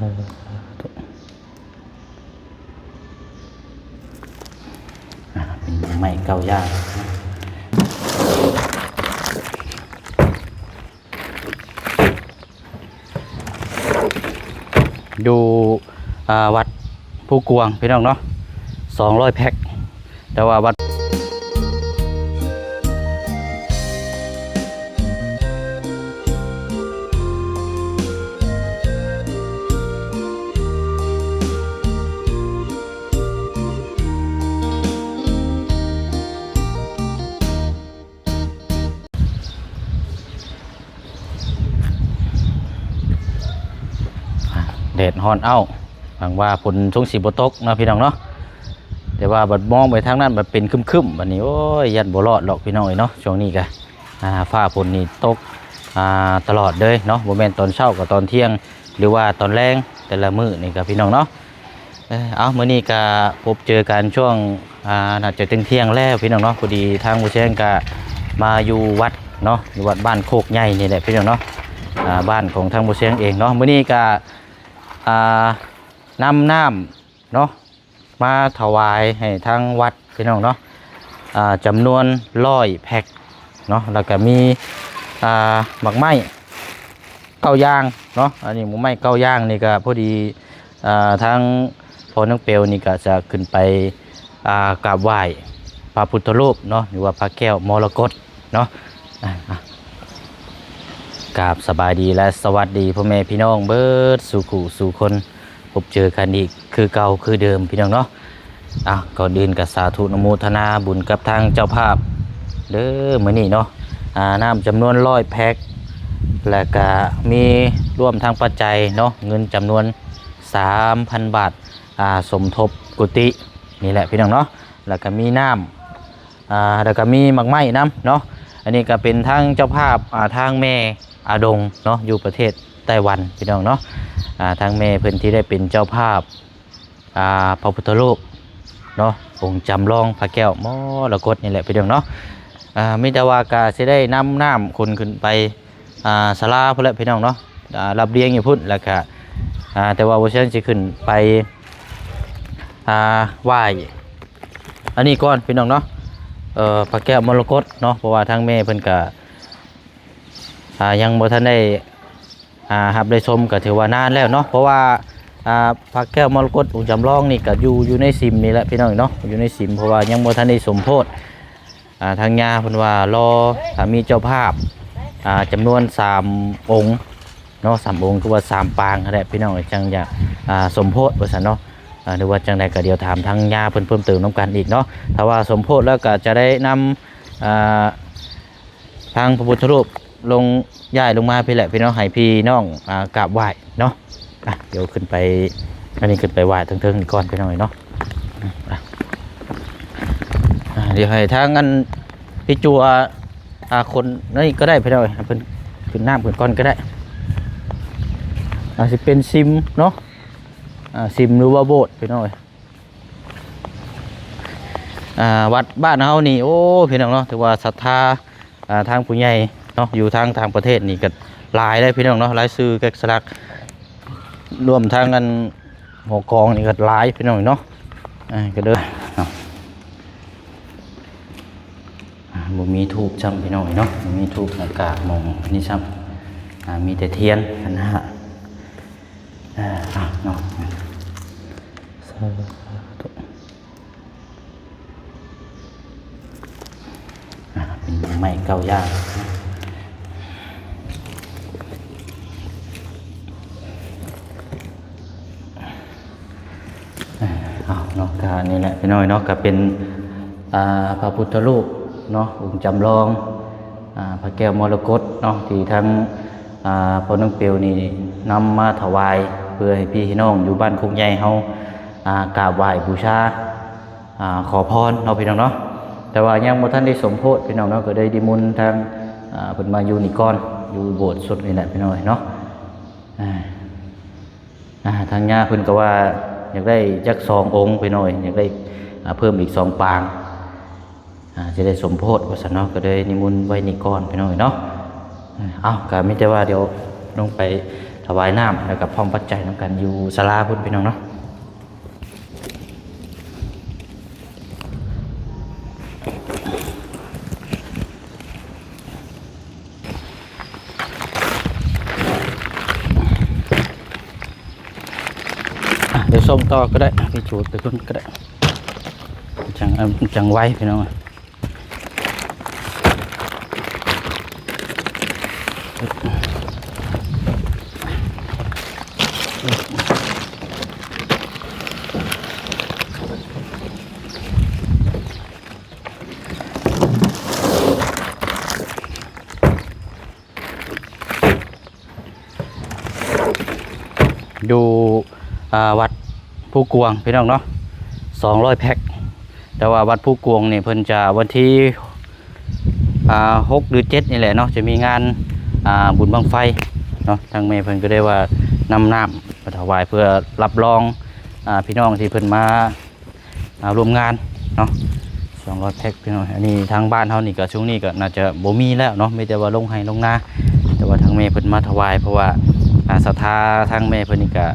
ອ່າ ເປັນໄມ້ເກົ້າຢ່າງ ຢູ່ ອ່າ ວັດພູກວາງ ພີ່ນ້ອງເນາະ ສອງຮ້ອຍແພັກ ແຕ່ວ່າວັດ ແດດຮ້ອນເອົ້າ ຫວັງວ່າຝົນສົງຊິບໍ່ຕົກເນາະ ພີ່ນ້ອງເນາະ ແຕ່ວ່າບັດມອງໄປທາງນັ້ນບັດເປັນຄຶ້ມໆ ບັດນີ້ ໂອ້ຍ ຢ້ານບໍ່ລອດດອກ ພີ່ນ້ອງເອີຍເນາະ. ຊ່ວງນີ້ກະ ອ່າ ຟ້າຝົນນີ້ຕົກ ອ່າ ຕະຫຼອດເລີຍເນາະ ບໍ່ແມ່ນຕອນເຊົ້າກໍຕອນທ່ຽງ ຫຼືວ່າຕອນແລງ ແຕ່ລະມື້ນີ້ກະ ພີ່ນ້ອງເນາະ. ເອີ ເອົາ ມື້ນີ້ກະພົບເຈີກັນຊ່ວງ ອ່າ ໜ້າຈະເຖິງທ່ຽງແລ້ວ ພີ່ນ້ອງເນາະ. ພໍດີທາງບໍ່ແຊງກະມາຢູ່ວັດເນາະ ຢູ່ວັດບ້ານໂຄກໃຫຍ່ນີ້ແຫຼະ ພີ່ນ້ອງເນາະ ອ່າ ບ້ານຂອງທາງບໍ່ແຊງເອງເນາະ. ມື້ນີ້ກະ ອ່າ ນຳນ້ຳເນາະ ມາຖວາຍໃຫ້ທາງວັດ ພີ່ນ້ອງເນາະ ອ່າ ຈຳນວນຮ້ອຍແພັກເນາະ ແລ້ວກະມີ ອ່າ ໝາກໄມ້ເກົ້າຢ່າງເນາະ. ອັນນີ້ໝາກໄມ້ເກົ້າຢ່າງນີ້ກະພໍດີ ອ່າ ທາງພໍ່ນາງເປວນີ້ກະຈະຂຶ້ນໄປ ອ່າ ກາບໄຫວ້ພະພຸດທະຮູບເນາະ ຫຼືວ່າພະແກ້ວມໍລະກົດເນາະ. ອ່າ ອ່າ ກາບສະບາຍດີ ແລະ ສະຫວັດດີພໍ່ແມ່ພີ່ນ້ອງເບິດສູ່ຄູ່ສູ່ຄົນ ພົບເຈີກັນອີກຄືເກົ່າຄືເດີມ ພີ່ນ້ອງເນາະ. ອ່າ ກ່ອນອື່ນກະສາທຸອະນຸໂມທະນາບຸນກັບທາງເຈົ້າພາບເດີ ມື້ນີ້ເນາະ ອ່າ ນ້ຳຈຳນວນຮ້ອຍແພັກ ແລະກະມີລວມທັງປັດໄຈເນາະ ເງິນຈຳນວນສາມພັນບາດ ອ່າ ສົມທົບກຸຕິນີ້ແຫຼະ ພີ່ນ້ອງເນາະ ແລະກະມີນ້ຳ ອ່າ ແລ້ວກະມີໝາກໄມ້ນຳເນາະ. ອັນນີ້ກະເປັນທາງເຈົ້າພາບ ອ່າ ທາງແມ່ອາດົງເນາະ ຢູ່ປະເທດໄຕ້ຫວັນ ພີ່ນ້ອງເນາະ. ອ່າ ທາງແມ່ເພິ່ນທີ່ໄດ້ເປັນເຈົ້າພາບ ອ່າ ພະພຸດທະຮູບເນາະ ອົງຈຳລອງພະແກ້ວມໍລະກົດນີ້ແຫຼະ ພີ່ນ້ອງເນາະ. ອ່າ ມີແຕ່ວ່າກະຊິໄດ້ນຳນ້ຳຂົນຂຶ້ນໄປ ອ່າ ສາລາພຸ້ນແຫຼະ ພີ່ນ້ອງເນາະ ອ່າ ລຳລຽງຢູ່ພຸ້ນ ແລ້ວກະ ອ່າ ແຕ່ວ່າບໍ່ແຊງຊິຂຶ້ນໄປ ອ່າ ໄຫວ້ອັນນີ້ກ່ອນ ພີ່ນ້ອງເນາະ ເອີ ພະແກ້ວມໍລະກົດເນາະ ເພາະວ່າທາງແມ່ເພິ່ນກະ ອ່າ ຍັງບໍ່ທັນໄດ້ ອ່າ ຮັບໄດ້ຊົມ ກະຖືວ່ານານແລ້ວເນາະ ເພາະວ່າ ອ່າ ພະແກ້ວມໍລະກົດອົງຈຳລອງນີ້ກະຢູ່ ຢູ່ໃນສິມນີ້ແຫຼະ ພີ່ນ້ອງເນາະ ຢູ່ໃນສິມ ເພາະວ່າຍັງບໍ່ທັນໄດ້ສົມໂພດ. ອ່າ ທາງຍ່າເພິ່ນວ່າລໍຖ້າມີເຈົ້າພາບ ອ່າ ຈຳນວນສາມອົງເນາະ ສາມອົງ ຄືວ່າສາມປາງຫັ້ນແຫຼະ ພີ່ນ້ອງ ຈັ່ງຢາກ ອ່າ ສົມໂພດວ່າຊັ້ນເນາະ. ອ່າ ຫຼືວ່າຈັ່ງໃດກະດຽວຖາມທາງຍ່າເພິ່ນເພີ່ມເຕີມນຳກັນອີກເນາະ. ຖ້າວ່າສົມໂພດແລ້ວກະຈະໄດ້ນຳ ອ່າ ທາງພະພຸດທະຮູບລົງ ຍ້າຍລົງມາພີ້ແຫຼະ ພີ່ນ້ອງ ໃຫ້ພີ່ນ້ອງ ອ່າ ກາບໄຫວ້ເນາະ. ອ່ະ ດຽວຂຶ້ນໄປ ອັນນີ້ຂຶ້ນໄປໄຫວ້ເທິງໆນີ້ກ່ອນ ພີ່ນ້ອງເອີຍເນາະ. ອ່ະ ອ່ະ ດຽວໃຫ້ທາງອັນພີ່ຈົວ ອ່າ ຄົນນີ້ກໍໄດ້ ພີ່ນ້ອງເອີຍ ໃຫ້ເພິ່ນຂຶ້ນນ້ຳຂຶ້ນກ່ອນກໍໄດ້. ອາດຊິເປັນສິມເນາະ ອ່າ ສິມ ຫຼືວ່າໂບດ ພີ່ນ້ອງເອີຍ. ອ່າ ວັດບ້ານເຮົານີ້ ໂອ້ ພີ່ນ້ອງເນາະ ຖືວ່າສັດທາ ອ່າ ທາງຜູ້ໃຫຍ່ເນາະ ຢູ່ທາງຕ່າງປະເທດນີ້ກໍຫຼາຍເດ້ ພີ່ນ້ອງເນາະ ລາຍຊື່ແກະສະຫຼັກ ລວມທັງອັນຫົວກອງນີ້ກໍຫຼາຍ ພີ່ນ້ອງເນາະ. ອ່າ ກໍເດີ ອ່າ ອ່າ ບໍ່ມີທູບຊ້ຳ ພີ່ນ້ອງເນາະ ບໍ່ມີທູບ ແລ້ວກະໝ່ອງນີ້ຊ້ຳ ອ່າ ມີແຕ່ທຽນ ອັນນັ້ນ ອ່າ ເນາະ ສາທຸ. ອ່າ ເປັນໄມ້ເກົ້າຢ່າງ ອ່າ ເອົາເນາະ ກະນີ້ແຫຼະ ພີ່ນ້ອງເນາະ ກະເປັນ ອ່າ ພະພຸດທະຮູບເນາະ ອົງຈຳລອງ ອ່າ ພະແກ້ວມໍລະກົດເນາະ ທີ່ທາງ ອ່າ ພໍ່ນ້ອງເປວນີ້ນຳມາຖວາຍ ເພື່ອໃຫ້ພີ່ໃຫ້ນ້ອງຢູ່ບ້ານໂຄກໃຫຍ່ເຮົາ ອ່າ ກາບໄຫວ້ບູຊາ ອ່າ ຂໍພອນເນາະ ພີ່ນ້ອງເນາະ. ແຕ່ວ່າຍັງບໍ່ທັນໄດ້ສົມໂພດ ພີ່ນ້ອງເນາະ ກໍໄດ້ນິມົນທາງ ອ່າ ເພິ່ນມາຢູ່ນີ້ກ່ອນ ຢູ່ໂບດສຸດນີ້ແຫຼະ ພີ່ນ້ອງເນາະ. ອ່າ ອ່າ ທາງຍ່າເພິ່ນກໍວ່າຢາກໄດ້ຈັກສອງອົງ ພີ່ນ້ອງ ຢາກໄດ້ ອ່າ ເພີ່ມອີກສອງປາງ ອ່າ ຈະໄດ້ສົມໂພດວ່າຊັ້ນເນາະ ກໍເລີຍນິມົນໄວ້ນີ້ກ່ອນ ພີ່ນ້ອງເອີຍເນາະ. ເອົາ ກໍມີແຕ່ວ່າດຽວລົງໄປຖ ຖວາຍນ້ຳ ແລ້ວກໍພ້ອມປັດໄຈນຳກັນຢູ່ສາລາພຸ້ນ ພີ່ນ້ອງເນາະ. ອ່ະ ດຽວສົ່ງຕໍ່ກໍໄດ້ ໄປຈູດໄປພຸ້ນກໍໄດ້ ຈັ່ງ ເອີ ຈັ່ງໄວ ພີ່ນ້ອງ. ຢູ່ ອ່າ ວັດພູກວາງ ພີ່ນ້ອງເນາະ ສອງຮ້ອຍແພັກ. ແຕ່ວ່າວັດພູກວາງນີ້ເພິ່ນຈະວັນທີ ອ່າ ຫົກ ຫຼື ເຈັດ ນີ້ແຫຼະເນາະ ຈະມີງານ ອ່າ ບຸນບັ້ງໄຟເນາະ. ທາງແມ່ເພິ່ນກໍໄດ້ວ່ານຳນ້ຳມາຖວາຍເພື່ອຮັບຮອງ ອ່າ ພີ່ນ້ອງທີ່ເພິ່ນມາ ອ່າ ຮ່ວມງານເນາະ ສອງຮ້ອຍແພັກ ພີ່ນ້ອງ. ອັນນີ້ທາງບ້ານເຮົານີ້ກໍຊ່ວງນີ້ກໍໜ້າຈະບໍ່ມີແລ້ວເນາະ ມີແຕ່ວ່າລົງໄຮ່ລົງນາ. ແຕ່ວ່າທາງແມ່ເພິ່ນມາຖວາຍ ເພາະວ່າ ອ່າ ສັດທາທາງແມ່ເພິ່ນນີ້ກໍ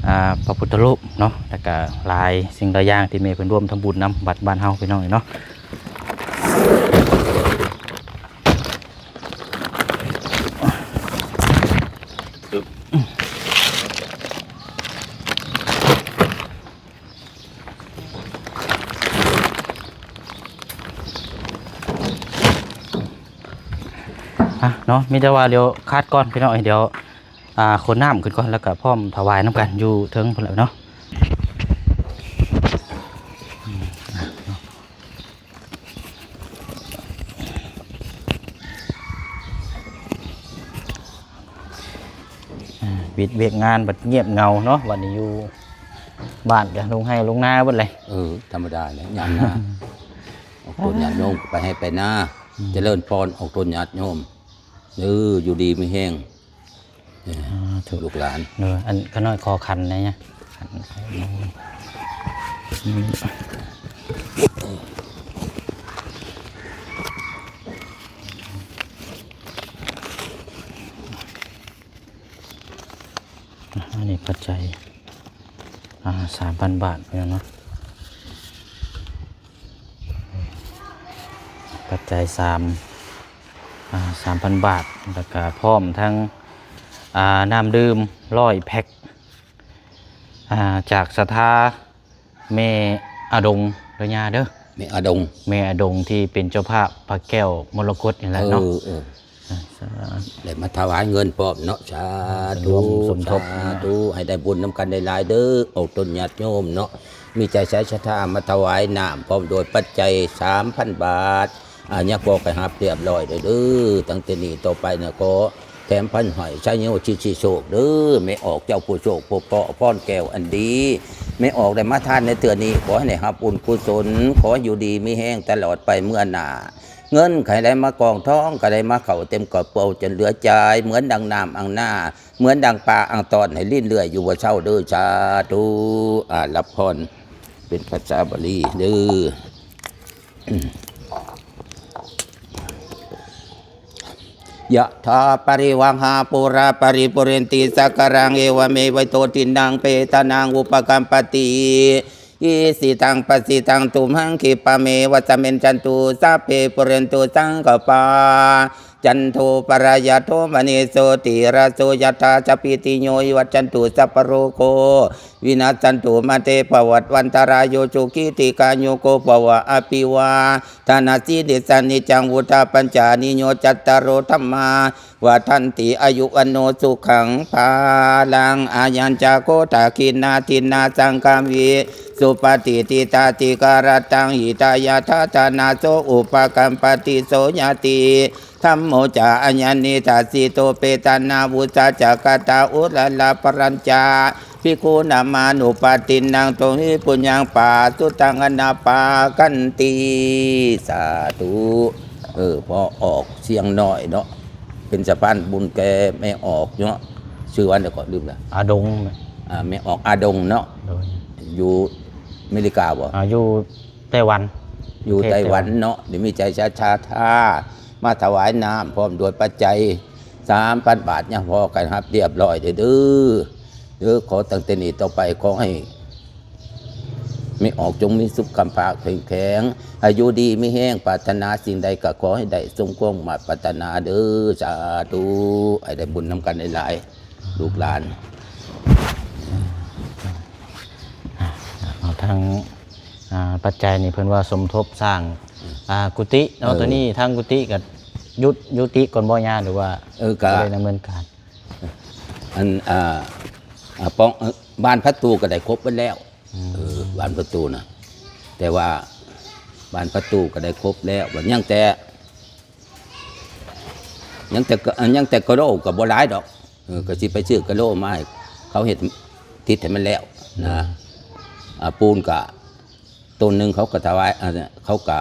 ອ່າ ພະພຸດທະຮູບເນາະ ແລ້ວກໍຫຼາຍສິ່ງຫຼາຍຢ່າງທີ່ແມ່ເພິ່ນຮ່ວມທຳບຸນນຳວັດບ້ານເຮົາ ພີ່ນ້ອງເອີຍເນາະ. ອ່ະເນາະ ມີແຕ່ວ່າດຽວຄາດກ່ອນ ພີ່ນ້ອງເອີຍ ດຽວ ອ່າ ຂົນນ້ຳຂຶ້ນກ່ອນ ແລ້ວກໍພ້ອມຖວາຍນຳກັນຢູ່ເທິງພຸ້ນແຫຼະເນາະ. ອ່າ ວິດວຽກງານບັດງຽບເຫງົາເນາະ ບັດນີ້ຢູ່ບ້ານກໍລົງໄຮ່ລົງນາເບິດເລີຍ. ເອີ ທຳມະດາແຫຼະ ຍາມນາ ອອກຕົນຍາດໂຍມໄປໄຮ່ໄປນາ. ອືມ ຈະເລີນພອນ ອອກຕົນຍາດໂຍມເດີ ຢູ່ດີມີແຮງ. ເອີ ສາທຸ ລູກຫຼານ. ເອີ ອັນຂ້ານ້ອຍຂໍຂັນໄດ້ຍະ? ຂັນ ອັນນີ້ປັດໄຈ ອ່າ ສາມພັນບາດ ພີ່ນ້ອງເນາະ. ປັດໄຈສາມ ອ່າ ສາມພັນບາດ ແລ້ວກະພ້ອມທັງ ອ່າ ນ້ຳດື່ມຮ້ອຍແພັກ ອ່າ ຈາກສັດທາແມ່ອາດົງເດີຍາເດີ ແມ່ອາດົງ ແມ່ອາດົງທີ່ເປັນເຈົ້າພາບພະແກ້ວມໍລະກົດນີ້ແຫຼະເນາະ. ເອີ ເອີ ອ່າ ສາ ໄດ້ມາຖວາຍເງິນພ້ອມເນາະ. ສາທຸ ສາທຸ ສົມທົບ ສາທຸ ໃຫ້ໄດ້ບຸນນຳກັນຫຼາຍໆເດີ ອອກຕົນຍາດໂຍມເນາະ ມີໃຈໃສສັດທາມາຖວາຍນ້ຳພ້ອມດ້ວຍປັດໄຈສາມພັນບາດ. ອາ ຍາກກໍໃຫ້ຮັບຮຽບຮ້ອຍເດີ ຕັ້ງແຕ່ນີ້ຕໍ່ໄປນະ ຂໍແຖມພັນຫ້ອຍ ໄຊໂຍ ສິດສິໂຊກເດີ ແມ່ອອກເຈົ້າຜູ້ໂຊກຜູ້ເພາະ ພອນແກ້ວອັນດີ ແມ່ອອກໄດ້ມາທານໃນເທື່ອນີ້ ຂໍໃຫ້ໄດ້ຮັບບຸນກຸສົນ ຂໍຢູ່ດີມີແຮງຕະຫຼອດໄປເມືອໜ້າ. ເງິນໃຜໄດ້ມາກອງ ທອງກໍໄດ້ມາເຂົ້າເຕັມກະເປົາ ຈົນເຫຼືອຈ່າຍ ເໝືອນດັ່ງນ້ຳອັ່ງນາ ເໝືອນດັ່ງປ່າອັ່ງຕອນ ໃຫ້ລິນເລື່ອຍຢູ່ບໍ່ເຊົາເດີ. ສາທຸ. ອາ ຮັບພອນເປັນພາສາບາລີເດີ. ຍະຖາ ວາລິວະຫາ ປູຣາ ປະລິປູເຣນຕິ ສາຄະລັງ ເອວະເມວະ ໂຕ ທິນນາງ ເປຕານັງ ອຸປະກັບປະຕິ ອິຊິຕັງ ປະສິຕັງ ຕຸມຫັງ ຂິບປະເມວະ ສະມິດສັນຕຸ ສັບເພ ປູເຣນຕຸ ສັງກະປາ ຈັນໂທ ປະລະຍະໂທ ມະນີ ໂຊຕິລະໂສ ຍະຖາ ສັບພິຕິໂຍ ວິວັດຊັນຕຸ ສັບພະໂລໂກ ວິນັດສັນຕຸ ມາເຕ ພະວັດວັນຕະລາໂຍ ສຸຂີ ດີຄາຍຸໂກ ພະວະ ອະພິວາທະນະສີລິສະ ນິດຈັງ ວຸດທາ ປັນຈາ ນິໂຍ ຈັດຕາໂລ ທຳມາ ວັດທັນຕິ ອາຍຸ ວັນໂນ ສຸຂັງ ພະລັງ ອາຍັນຈາ ໂຄ ທັກຂິນາ ທິນນາ ສັງຄາມິ ສຸປະຕິທິຕາ ຕິຄາຣະຕັງ ຫິຕາຍະ ທາທານາ ໂສ ອຸປະກັບປະຕິ ໂສຍາຕິ ທຳໂມ ຈາ ອາຍັນນິ ທັດສິໂຕ ເປຕານາ ວຸດສາ ຈະກະຕາ ອຸລະລະ ພະລັນຈາ ພິກຂຸນາມານຸປະຕິນນາ ໂຕຫິ ປຸນຍັງ ປະສຸຕັງ ອະນາປາກັນຕິ. ສາທຸ. ເອີ ພໍອອກຊຽງນ້ອຍເນາະ ເປັນສະພານບຸນແກ່ແມ່ອອກເນາະ. ຊື່ວ່າຫຍັງກໍລືມລະ ອາດົງ. ອ່າ ແມ່ອອກອາດົງເນາະ. ໂດຍ. ຢູ່ເມລິກາບໍ່? ອ່າ ຢູ່ໄຕ້ຫວັນ. ຢູ່ໄຕ້ຫວັນເນາະ. ໄດ້ມີໃຈສັດທາມາຖວາຍນ້ຳພ້ອມດ້ວຍປັດໄຈ ຕາມພັນບາດຍາມພໍກັນຮັບຮຽບຮ້ອຍເດີ້ ເດີ້. ຂໍຕັ້ງແຕ່ນີ້ຕໍ່ໄປ ຂໍໃຫ້ແມ່ອອກຈົ່ງມີສຸຂະພາບເຂັ້ມແຂງ ອາຍຸດີມີແຮງ ປາດຖະໜາສິ່ງໃດກໍຂໍໃຫ້ໄດ້ສົມຄວາມມາດປາດຖະໜາເດີ້. ສາທຸ ໃຫ້ໄດ້ບຸນນຳກັນຫຼາຍໆ ລູກຫຼານ. ເອົາ ທາງ ອ່າ ປັດໄຈນີ້ເພິ່ນວ່າສົມທົບສ້າງ ອືມ ອ່າ ກຸຕິເນາະ. ເອີ ໂຕນີ້ທາງກຸຕິກໍຢຸດ ຍຸຕິກ່ອນບໍ່ຍາ ຫຼືວ່າ ເອີ ກໍ ບໍ່ໄດ້ດຳເນີນການ? ອັນ ອ່າ ອ່າ ປ້ອງ ເອີ ບານປະຕູກໍໄດ້ຄົບເບິດແລ້ວ. ອືມ ເອີ ບານປະຕູນະ ແຕ່ວ່າບານປະຕູກໍໄດ້ຄົບແລ້ວ ບັດຍັງແຕ່ ຍັງແຕ່ ຍັງແຕ່ກະໂຫຼກໍບໍ່ຫຼາຍດອກ. ເອີ ກໍຊິໄປຊື້ກະໂຫຼມາໃຫ້ເຂົາເຮັດ ຕິດໃຫ້ມັນແລ້ວນະ. ອືມ ອ່າ ປູນກະ ຕົ້ນໜຶ່ງເຂົາກໍຖວາຍ ອ່າ ເຂົາກະ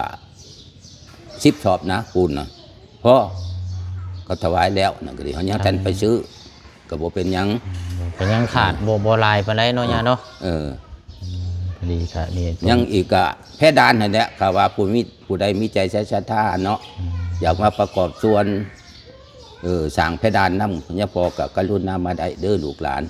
ສິບສອບນະ ປູນນະ ພໍ ກໍຖວາຍແລ້ວນະ ກໍດີ ເຮົາຍັງທັນໄປຊື້ ກໍບໍ່ເປັນຫຍັງ. ອືມ ກໍຍັງຂາດ ອືມ ບໍ່ ບໍ່ຫຼາຍປານໃດເນາະ ເອີ ຍ່າເນາະ. ເອີ ອືມ ພໍດີກະນີ້ ຍັງອີກກະເພດານຫັ້ນແຫຼະ ຖ້າວ່າຜູ້ມີ ຜູ້ໃດມີໃຈໃສສັດທາເນາະ ອືມ ຢາກມາປະກອບສ່ວນ ເອີ ສ້າງເພດານນຳ ຍາມພໍກໍກະລຸນາມາໄດ້ເດີ້ ລູກຫຼານ.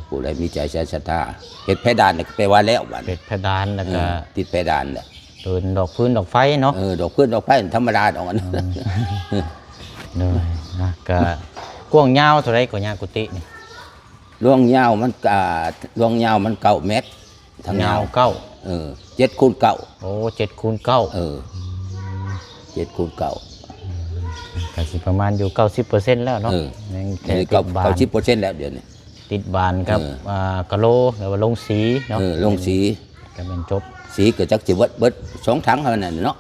ຜູ້ໃດມີໃຈໃສສັດທາ ເຮັດເພດານນີ້ກໍແປວ່າແລ້ວບັດ ເຮັດເພດານ ແລ້ວກໍ ເອີ ຕິດເພດານແຫຼະ ເປັນດອກຟືນດອກໄຟເນາະ. ເອີ ດອກຟືນດອກໄຟທຳມະດາດອກ. ອືມ ໂດຍ ນະ ກະກວ້າງຍາວເທົ່າໃດກໍຍາກຸຕິນີ້? ລວງຍາວມັນກະ ລວງຍາວມັນເກົ້າແມັດ ທາງຍາວ ຍາວເກົ້າ ເອີ ເຈັດຄູນເກົ້າ. ໂອ້ ເຈັດຄູນເກົ້າ ເອີ ອືມ ເຈັດຄູນເກົ້າ ອືມ ກໍຊິປະມານຢູ່ເກົ້າສິບເປີເຊັນແລ້ວເນາະ. ເອີ ຍັງແຕ່ຕິດບານ ເກົ້າສິບເປີເຊັນແລ້ວດຽວນີ້ ຕິດບານກັບ ເອີ ອ່າ ກະໂຫຼ ຫຼືວ່າລົງສີເນາະ. ເອີ ລົງສີ ກໍແມ່ນຈົບ ສີກໍຈັກຊິເບິດ ເບິດສອງຖັງເທົ່ານັ້ນເນາະ.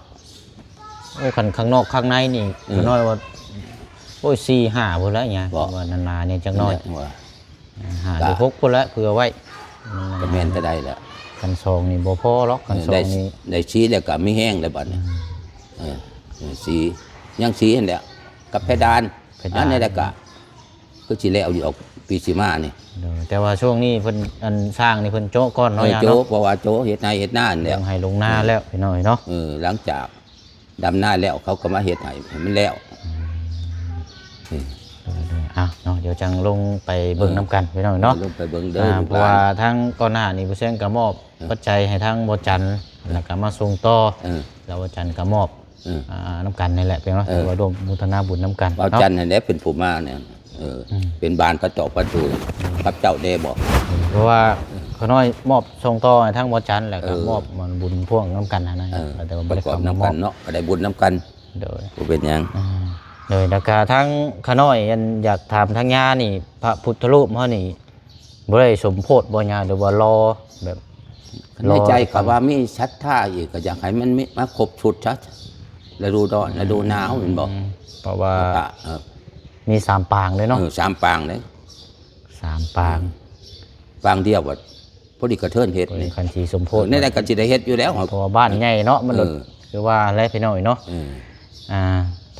ໂອ້ ຄັນຂ້າງນອກຂ້າງໃນນີ້ ເອີ ຂ້ານ້ອຍວ່າ ໂອ້ຍ ສີ່ຫ້າພຸ້ນລະຫຍັງ ວ່າໜາໆນີ້ຈັກໜ້ອຍ ວ່າ ຫ້າ ກະ ຫຼື ຫົກພຸ້ນລະ ເຜື່ອໄວ້ ກໍແມ່ນເທົ່າໃດລະ. ຄັນສອງນີ້ບໍ່ພໍຫຼອກ ຄັນ ເອີ ສອງນີ້ ໄດ້ສີແລ້ວກໍມີແຮງແລ້ວບັດນີ້. ອືມ ເອີ ເອີ ສີ ຍັງສີຫັ້ນແຫຼະ ກັບເພດານ ເພດານ ອັນນີ້ແຫຼະກະ ຄືຊິແລ້ວຢູ່ດອກປີຊິມານີ້. ໂດຍ ແຕ່ວ່າຊ່ວງນີ້ເພິ່ນ ອັນຊ່າງນີ້ເພິ່ນໂຈະກ່ອນເນາະ ເອີ ຍາເນາະ ໂຈະ ເພາະວ່າໂຈະເຮັດໄຮ່ເຮັດນາແລ້ວ ລົງໄຮ່ລົງນາແລ້ວ ເອີ ພີ່ນ້ອງເອີຍເນາະ. ເອີ ຫຼັງຈາກ ດຳນາແລ້ວ ເຂົາກໍມາເຮັດໃຫ້ ໃຫ້ມັນແລ້ວ. ອືມ ເອີ ເອີ ເອີ ເອົາເນາະ ດຽວຈັ່ງລົງໄປເບິ່ງ ເອີ ນຳກັນ ພີ່ນ້ອງເນາະ. ເອີ ລົງໄປເບິ່ງເດີ ອ່າ ລູກຫຼານ ເພາະວ່າທາງກ່ອນໜ້ານີ້ ຜູ້ແຊງກໍມອບ ເອີ ປັດໄຈໃຫ້ທາງບໍ່ຈັນ ເອີ ແລ້ວກໍມາສົ່ງຕໍ່ ເອີ ແລ້ວບໍ່ຈັນກໍມອບ ເອີ ອ່າ ນຳກັນນີ້ແຫຼະ ພີ່ນ້ອງ ເອີ ຖືວ່າຮ່ວມໂມທະນາບຸນນຳກັນ ບໍ່ຈັນ ເນາະ ຫັ້ນແຫຼະເປັນຜູ້ມາແນວ ເອີ ອືມ ເປັນບານກະຈອກປະຕູ ກັບເຈົ້າແດ່ບໍ່? ເພາະວ່າ ເອີ ຂ້ານ້ອຍມອບສົ່ງຕໍ່ໃຫ້ທາງບໍ່ຈັນ ແລ້ວກໍ ເອີ ມອບບຸນພວງນຳກັນຫັ້ນນະ ເອີ ແຕ່ວ່າບໍ່ໄດ້ເຂົ້າມາມອບ ເນາະ ກໍໄດ້ບຸນນຳກັນ. ໂດຍ ບໍ່ເປັນຫຍັງ ອືມ ໂດຍ ແລ້ວກໍທາງຂ້ານ້ອຍ ອັນ ຢາກຖາມທາງຍານີ້ ພະພຸດທະຮູບເຮົານີ້ ບໍ່ໄດ້ສົມໂພດບໍ່ຍາ ຫຼືວ່າລໍແບບ ໃນໃຈກໍວ່າມີສັດທາອີກ ກໍຢາກໃຫ້ມັນມີ ມາຄົບຊຸດຊະ ລະດູຮ້ອນ ອືມ ລະດູໜາວແມ່ນບໍ່? ອືມ ເພາະວ່າ ເອີ ມີສາມປາງເດ້ເນາະ ເອີ ສາມປາງເດ້ ສາມປາງ ອືມ ປາງດຽວກໍພໍດີກະເທີນເຮັດນີ້ ຄັນຊິສົມໂພດ ເອີ ແນວໃດກໍຊິໄດ້ເຮັດຢູ່ແລ້ວ ເພາະວ່າບ້ານໃຫຍ່ເນາະ ມັນ ເອີ ຄືວ່າແຫຼະພີ່ນ້ອງເນາະ. ເອີ ອ່າ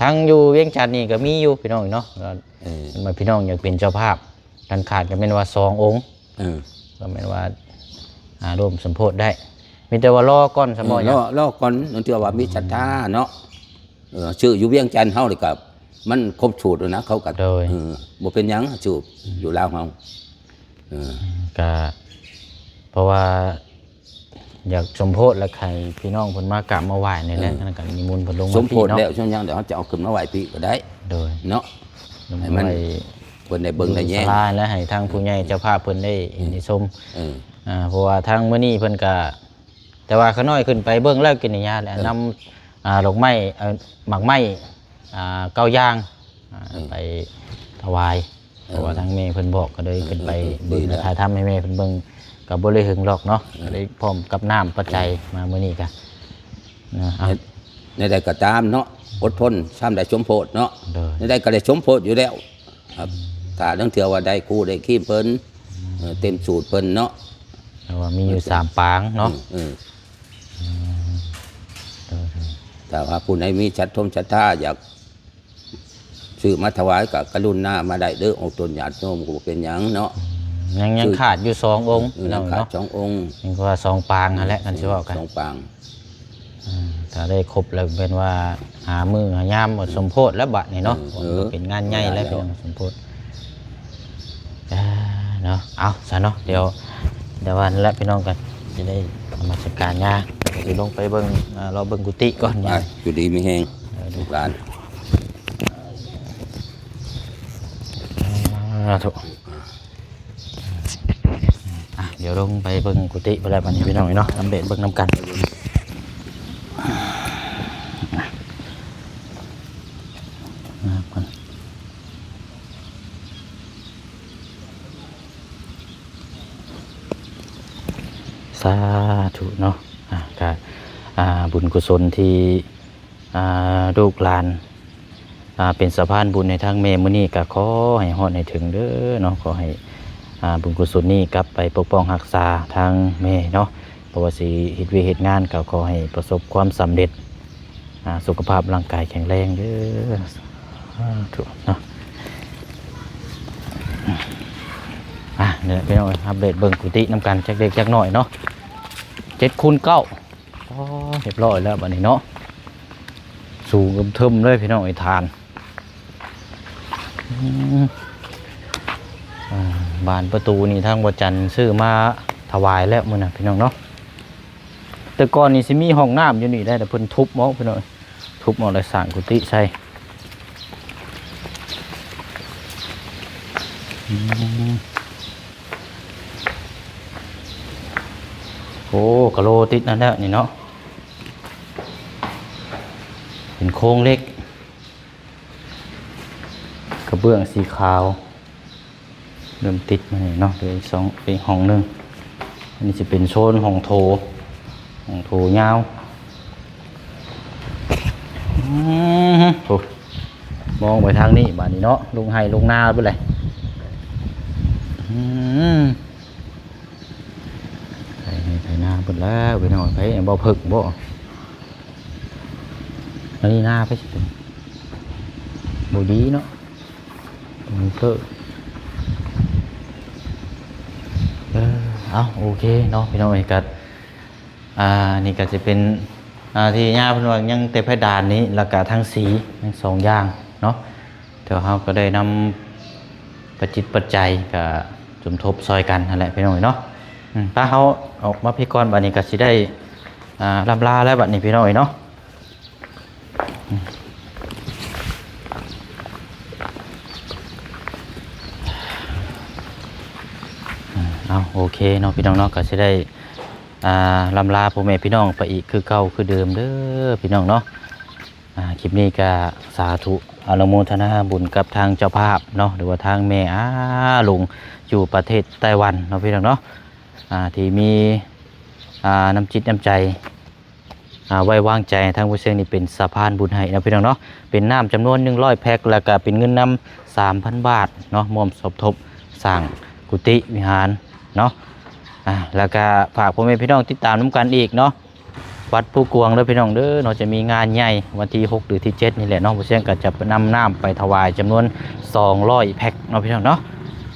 ທາງຢູ່ວຽງຈັນນີ້ກໍມີຢູ່ພີ່ນ້ອງເນາະ ເອີ ວ່າພີ່ນ້ອງຢາກເປັນເຈົ້າພາບ ຄັນຂາດກໍແມ່ນວ່າສອງອົງ ເອີ ກໍແມ່ນວ່າ ອ່າ ຮ່ວມສົມໂພດໄດ້ ມີແຕ່ວ່າລໍກ່ອນ ເອີ ສຳບໍ່ ລໍ ລໍກ່ອນ ເທື່ອວ່າມີສັດທາເນາະ ເອີ ຊື້ຢູ່ວຽງຈັນເຮົານີ້ກໍມັນຄົບສູດນະ ເຂົາກໍ ໂດຍ ເອີ ບໍ່ເປັນຫຍັງ ຊື້ຢູ່ລາວເຮົາ ເອີ ກໍເພາະວ່າ ຢາກສົມໂພດ ແລ້ວໃຫ້ພີ່ນ້ອງເພິ່ນມາກາບມາໄຫວ້ນີ້ແຫຼະ ອືມ ນັ້ນກໍນິມົນເພິ່ນລົງມາ ສົມໂພດແລ້ວ ຊ່ວງຫຍັງດຽວເຮົາຈະເອົາຂຶ້ນມາໄຫວ້ພີ້ກໍໄດ້ ໂດຍ ເນາະ ໃຫ້ມັນ ເພິ່ນໄດ້ເບິ່ງໄດ້ແຍງ ແລ້ວໃຫ້ທາງຜູ້ໃຫຍ່ ອືມ ເຈົ້າພາບເພິ່ນໄດ້ ອືມ ເຫັນໄດ້ຊົມ ເອີ ອ່າ ເພາະວ່າທາງມື້ນີ້ເພິ່ນກໍ ແຕ່ວ່າຂ້ານ້ອຍຂຶ້ນໄປເບິ່ງແລ້ວກິນຍາແລ້ວ ເອີ ນຳ ອ່າ ດອກໄມ້ ເອີ ໝາກໄມ້ ອ່າ ເກົ້າຢ່າງ ອ່າ ເອີ ໄປຖວາຍ ເອີ ເພາະວ່າທາງແມ່ເພິ່ນບອກ ກໍເລີຍ ເອີ ຂຶ້ນໄປ ເອີ ເອີ ເບິ່ງ ດີແລ້ວ ຖ່າຍທຳໃຫ້ແມ່ເພິ່ນເບິ່ງ ກໍບໍ່ໄດ້ເຖິງດອກເນາະ ເອີ ກໍໄດ້ພ້ອມກັບນ້ຳປັດໄຈ ເອີ ມາມື້ນີ້ກະນະ ເອົາ ແນວໃດກໍຕາມເນາະ ອົດທົນ ຊ່ຳໄດ້ສົມໂພດເນາະ ໂດຍ ແນວໃດກໍໄດ້ສົມໂພດຢູ່ແລ້ວ ຖ້າລາງເທື່ອວ່າໄດ້ຄູ່ໄດ້ຄີມເພິ່ນ ເອີ ເຕັມສູດເພິ່ນເນາະ ເພາະວ່າມີຢູ່ສາມປາງເນາະ ເອີ ເອີ ອືມ ໂດຍ ຖ້າວ່າຜູ້ໃດມີສັດທົມສັດທາ ຢາກ ຊື້ມາຖວາຍກໍກະລຸນາມາໄດ້ເດີ້ ອອກຕົນຍາດໂຍມກໍບໍ່ເປັນຫຍັງເນາະ ອືມ ຍັງ ຍັງຂາດຢູ່ສອງອົງ ເອີ ເນາະ ຍັງຂາດສອງອົງ ຍັງວ່າສອງປາງຫັ້ນແຫຼະ ອືມ ຄັນຊິເວົ້າກັນ ສອງປາງ ອືມ ຖ້າໄດ້ຄົບແລ້ວແມ່ນວ່າຫາມື້ຫາຍາມສົມໂພດແລ້ວບາດນີ້ເນາະ. ເອີ ເປັນງານໃຫຍ່ແລ້ວ ເປັນງານສົມໂພດ. ເອີ ເນາະ ເອົາຊະເນາະ ດຽວ ດຽວວ່ານັ້ນແຫຼະພີ່ນ້ອງ ກໍຊິໄດ້ນະມັດສະການຍາ ກໍຊິລົງໄປເບິ່ງ ເອີ ເລາະເບິ່ງກຸຕິກ່ອນ. ໄປ ຢູ່ດີມີແຮງ ເອີ ລູກຫຼານ ສາທຸ. ອ່ະ ດຽວລົງໄປເບິ່ງກຸຕິພຸ້ນແຫຼະ ບັດນີ້ພີ່ນ້ອງເອີຍເນາະ ອັບເດດເບິ່ງນຳກັນ. ສາທຸເນາະ. ອ່າ ກະ ອ່າ ບຸນກຸສົນທີ່ ອ່າ ລູກຫຼານ ອ່າ ເປັນສະພານບຸນໃຫ້ທາງແມ່ມື້ນີ້ ກໍຂໍໃຫ້ຮອດໃຫ້ເຖິງເດີເນາະ. ຂໍໃຫ້ ອ່າ ບຸນກຸສົນນີ້ກັບໄປປົກປ້ອງຮັກສາທາງແມ່ເນາະ. ບໍ່ວ່າຊິເຮັດວຽກເຮັດງານ ກໍຂໍໃຫ້ປະສົບຄວາມສຳເລັດ ອ່າ ສຸຂະພາບຮ່າງກາຍແຂງແຮງເດີ ສາທຸເນາະ. ອ່າ ນີ້ແຫຼະພີ່ນ້ອງເອີຍ ອັບເດດເບິ່ງກຸຕິນຳກັນ ຈັກເລັກຈັກນ້ອຍເນາະ ເຈັດຄູນເກົ້າ. ອໍ ຮຽບຮ້ອຍແລ້ວບັດນີ້ເນາະ ສູງເຖິມເລີຍພີ່ນ້ອງເອີຍ ຖານ. ອືມ ອ່າ ບານປະຕູນີ້ທາງບໍ່ຈັນຊື້ມາຖວາຍແລ້ວມື້ນັ້ນພີ່ນ້ອງເນາະ. ແຕ່ກ່ອນນີ້ຊິມີຫ້ອງນ້ຳຢູ່ນີ້ໄດ໋ ແຕ່ເພິ່ນທຸບອອກພີ່ນ້ອງ ທຸບອອກແລ້ວສ້າງກຸຕິໃສ່. ອືມ ໂອ້ ກະໂຫຼຕິດນັ້ນແລ້ວນີ້ເນາະ ເປັນໂຄງເຫຼັກ ກະເບື້ອງສີຂາວ ເລີ່ມຕິດມານີ້ເນາະ ເຫຼືອອີກສອງ ອີກຫ້ອງໜຶ່ງ. ອັນນີ້ຊິເປັນໂຊນຫ້ອງໂຖ ຫ້ອງໂຖຍາວ. ອືມ ໂອ້ ມອງໄປທາງນີ້ບາດນີ້ເນາະ ລົງໄຮ່ລົງນາເບິດເລີຍ. ອືມ ໄຖໄຮ່ໄຖນາເບິດແລ້ວພີ່ນ້ອງ. ໃຜ ບໍ່ເພິ່ງບໍ່ ອັນນີ້ນາໃຜຊິເປັນ ບໍ່ດີເນາະ ບໍ່ມີເພິ່ງ. ເອີ ເອົາ ໂອເຄເນາະ ພີ່ນ້ອງເອີຍ ກໍ ອ່າ ນີ້ກໍຈະເປັນ ອ່າ ທີ່ຍ່າເພິ່ນວ່າຍັງແຕ່ເພດານນີ້ ແລ້ວກໍທັງສີ ທັງສອງຢ່າງເນາະ. ແຕ່ວ່າເຮົາກໍໄດ້ນຳປັດຈິດປັດໄຈ ກໍສົມທົບຊ່ອຍກັນຫັ້ນແຫຼະ ພີ່ນ້ອງເອີຍເນາະ. ອືມ ໄປ ເຮົາອອກມາພີ້ກ່ອນ ບັດນີ້ກໍຊິໄດ້ ອ່າ ລ່ຳລາແລ້ວບັດນີ້ ພີ່ນ້ອງເອີຍເນາະ. ເອົາ ໂອເຄເນາະ ພີ່ນ້ອງເນາະ ກໍຊິໄດ້ ອ່າ ລ່ຳລາພໍ່ແມ່ພີ່ນ້ອງໄປອີກຄືເກົ່າຄືເດີມເດີ ພີ່ນ້ອງເນາະ. ອ່າ ຄລິບນີ້ກໍສາທຸ ອະນຸໂມທະນາບຸນກັບທາງເຈົ້າພາບເນາະ ຫຼືວ່າທາງແມ່ອາຫຼົງ ຢູ່ປະເທດໄຕ້ຫວັນເນາະ ພີ່ນ້ອງເນາະ ອ່າ ທີ່ມີ ອ່າ ນ້ຳຈິດນ້ຳໃຈ ອ່າ ໄວ້ວາງໃຈໃຫ້ທາງຜູ້ຊຽງນີ້ເປັນສະພານບຸນໃຫ້ເນາະ ພີ່ນ້ອງເນາະ. ເປັນນ້ຳຈຳນວນໜຶ່ງຮ້ອຍແພັກ ແລ້ວກະເປັນເງິນນຳສາມພັນບາດເນາະ ຮ່ວມສົມທົບສ້າງກຸຕິວິຫານເນາະ. ອ່າ ແລ້ວກະຝາກພໍ່ແມ່ພີ່ນ້ອງຕິດຕາມນຳກັນອີກເນາະ ວັດພູກວາງເດີ ພີ່ນ້ອງເດີເນາະ ຈະມີງານໃຫຍ່ວັນທີຫົກ ຫຼື ທີເຈັດນີ້ແຫຼະເນາະ ຜູ້ຊຽງກໍຈະນຳນ້ຳໄປຖວາຍຈຳນວນສອງຮ້ອຍແພັກເນາະ ພີ່ນ້ອງເນາະ.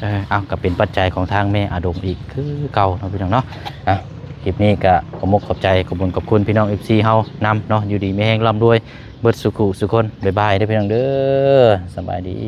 ເອີ ເອົາ ກໍເປັນປັດໄຈຂອງທາງແມ່ອາດົງອີກຄືເກົ່າເນາະ ພີ່ນ້ອງເນາະ. ອ່ະ ຄລິບນີ້ກໍຂອບອົກຂອບໃຈ ຂອບບຸນຂອບຄຸນພີ່ນ້ອງ ເອັຟຊີ ເຮົານຳເນາະ ຢູ່ດີມີແຮງ ລ່ຳລວຍເບິດສູ່ຜູ້ສູ່ຄົນ. ບາຍບາຍເດີ ພີ່ນ້ອງເດີ ສະບາຍດີ.